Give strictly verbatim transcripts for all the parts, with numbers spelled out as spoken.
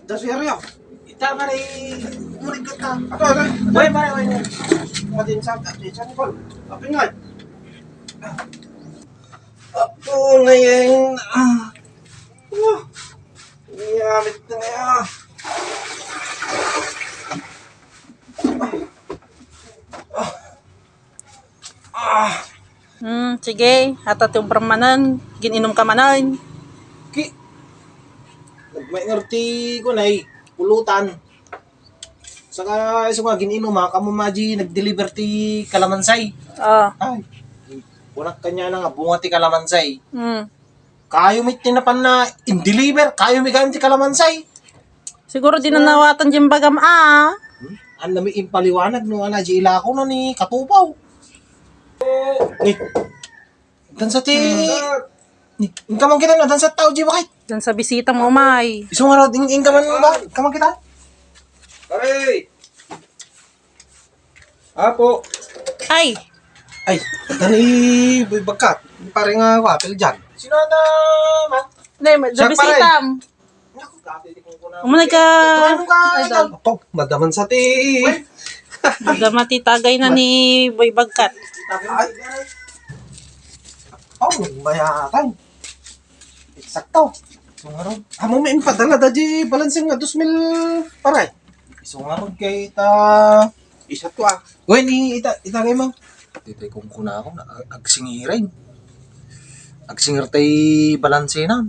Da serio. Ita, pare, murig ka ta. Ato, ato. Way, pare, way, way. Patinsa, patinsa ni Paul. Apingay. Apo na yan. Ah. Ah. Yamit na yan. Ah. Hmm, sige. Ata ti umbram manen. Gin-inum ka manen. Ki, nagmaingar ti kunay, pulutan. Saka isu nga gin-inum, ha, kamo madi nag-deliver ti kalamansay. Ah. Ay, kunak kaniana nga bunga ti kalamansay. Hmm. Kayo met ti napanna in-deliver, kayo met gayam ti kalamansay. Siguro di nanawatan diay bagam, ah. Hmm? Ania met impaliwanag no ania diay ilako na ni Katupaw. Ni, dansa ti, ni, inka man kita na, dansa tao diay bakit? Dansa bisita mo, umay. Isu ngarud, in, inka man ba? Inka man kita? Aray! Apo. Ay. Ay, dani, boy, bagkat. Pare nga, wapil dyan. Sino na, man? Nay, ma-, Siya, pare. Bisita. Naku, dati, di ko na. Umuna ka. Ano ka, Idol? Idol? Apo, madaman sa ti. Uy. Madama ti tagay na ni Boy Bagkat. Ay. Oh, mayatan. Eksakto. Isu ngarud. Amo met impadala da diay balansem nga dos mil, pare. Isu ngarud kay ita. Isat ko, ah. Uy, ni ita, ita kay mo. Ita kay kung kuna ako, na, ag-, agsingiren. Agsingir tay balansena.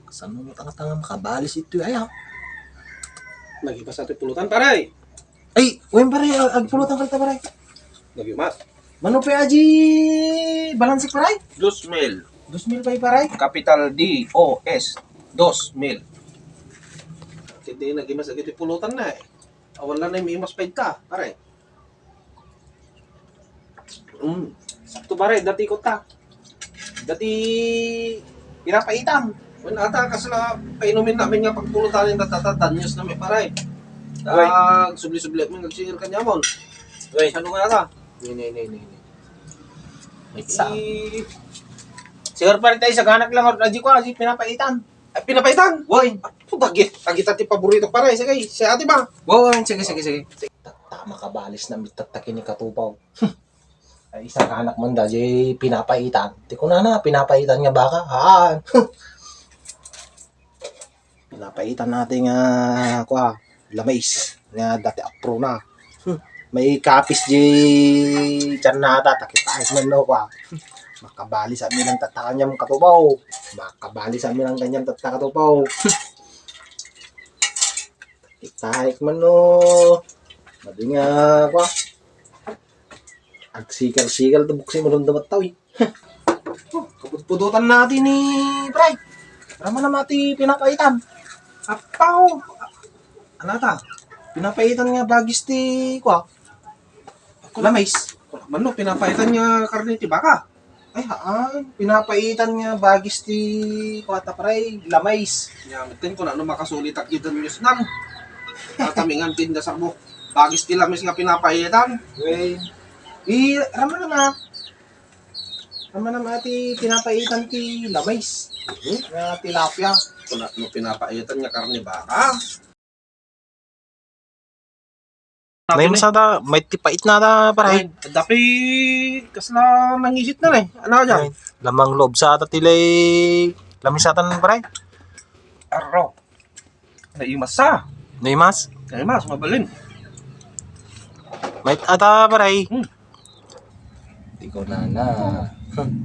Saan mo tanga-tanga makabalis ito, ay, ah? Nagibas ito pulutan, pare. Ay, wen, pare, ag-, agpulutan ka ta, pare. Nagimas. Mano pay adi balansek, pare? Dos mil. Dos mil pay, pare? Capital D O S. Dos mil. Hindi nagimas agiti pulutan na, eh. Awan lang na yung imas pa ita, pare. Mm. Sakto, pare, dati ko ta. Dati pinapaitan. Wen, ata, kasla painumin namin nga pagpulutan yung tatata, danyos na may, pare. Uy. Ah, subli-subli mo yung nagsinger ka niya, mon. Uy. Ano nga ata? Ni, ni, ni, ni, ni. Wait, sa. I-, singer pa rin tayo sa ganak lang, or, adi ko, adi pinapaitan. Ay, pinapaitan? Uy. Apo, dagi, dagi ta ti paborito, pare. Sige, si ate ba? Uy, uy, sige, sige, sige. Ta-, ta-, makabalis na, mitattaki ni Katupaw. Ay, isang anak man da, jay pinapaitan. Ti kunana, pinapaitan nga baka. Haan. Pinapaitan natin nga, kua, lamais. Nga dati apro na. Hmm. May kapis di tiyan nata, takitaes man no, kua. Makabali sa milang tatta kanyam Katupaw. Makabali sa milang kanyam tatta Katupaw. Takitaes man no. Madi nga, kua. Agsigal-sigal to buksi mo dun damat tao, eh. Oh, kapudpudutan natin ni Bray. Rama na mati pinapaitan. Apaw. Ano ta? Pinapaitan nga bagis ti, kwa? Lamais. Mano, pinapaitan nga karne ti baka? Ay, haan. Pinapaitan nga bagis ti, kwa ta, Bray, lamais. Nya, meten ko na, no, makasulit ak idan news nan. Katamingan tinda sarbo. Bagis ti lamais nga pinapaitan. Well, i, rama na ma. Amanam ati pinapaitan ti lamais. Hmm? Nga tilapia. Kuna no pinapaitan nga karne baka. Nay, masada, may ti pait na da, pare. Ay, dapi, kasla nangisit na, eh. Ano ka dyan? Ay, lamang loob sa ata tilay, lamais atan, pare. Arro. Naimas sa. Naimas? Naimas, mabalin. May ata, pare. Hmm. Di ko na na.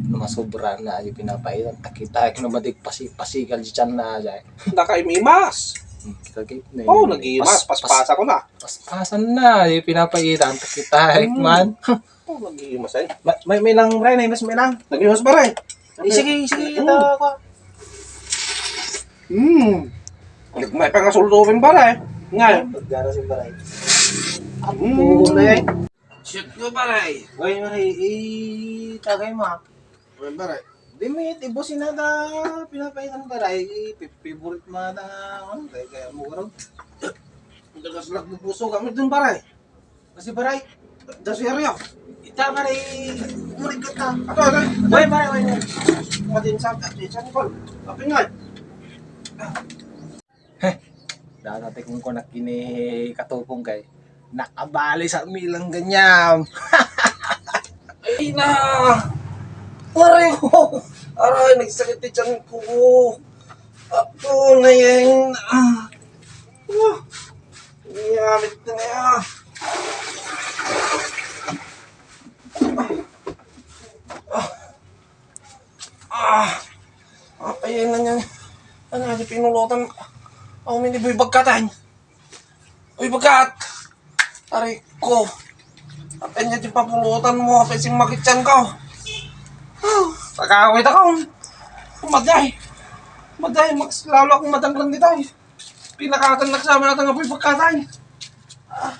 No masobra na, yung pinapaitan. Takita, no madig pasi-, pasigal di tiyan na, jay. Nakaimimas. Hmm, kita, kita, Oh, naimas. Nagimas. Pas-, pas-, Paspasa ko na. Paspasan na, yung pinapaitan. Takita, Hmm. man. Oh, nag-iimas ay. Ma-, may, may lang, Bray, naimas, may lang. Nag-iimas, Bray. Eh, sige, sige, Mm. ito ako. Hmm. Nagmay pa nga suldo rin, Bray. Nga. Pagdara si Bray. Mm. Apo na yan. Shoot ko, Bray. Oy, Bray, eh, tagay mo, ah. Oy, Bray. Di mo iti boss inada, pinapaitan, Bray. Eh, pi-, favorite mo na, ano, kaya, kaya mo, ano? Ang dagas lang ng puso kami dun, Bray. Kasi baray, da serio. Ita baray, murig ka ta. Ato, ato. Way, baray, way, way. Patinsa, patinsa ni Paul. Apingay. Heh, data ti kunkunak ken ni Katupong kay nakabali sa milang ganyan. Ay na! Aray ko! Aray, nagsakit ti tiyan ko. Ako na yan. Ah. Ah. Yamit na yan. Ah. Ah. Ah, ayan na yan. Ano, di pinulotan. Ako, mini boy bagkatan. Uy, bagat! Aray ko! Apay nga di papulotan mo, apay sing makitsan ka. Pagkawit ako. Maday! Maday, mas lalo akong madanggan dito. Pinakatan na kasama natin nga boy pagkatay. Ah,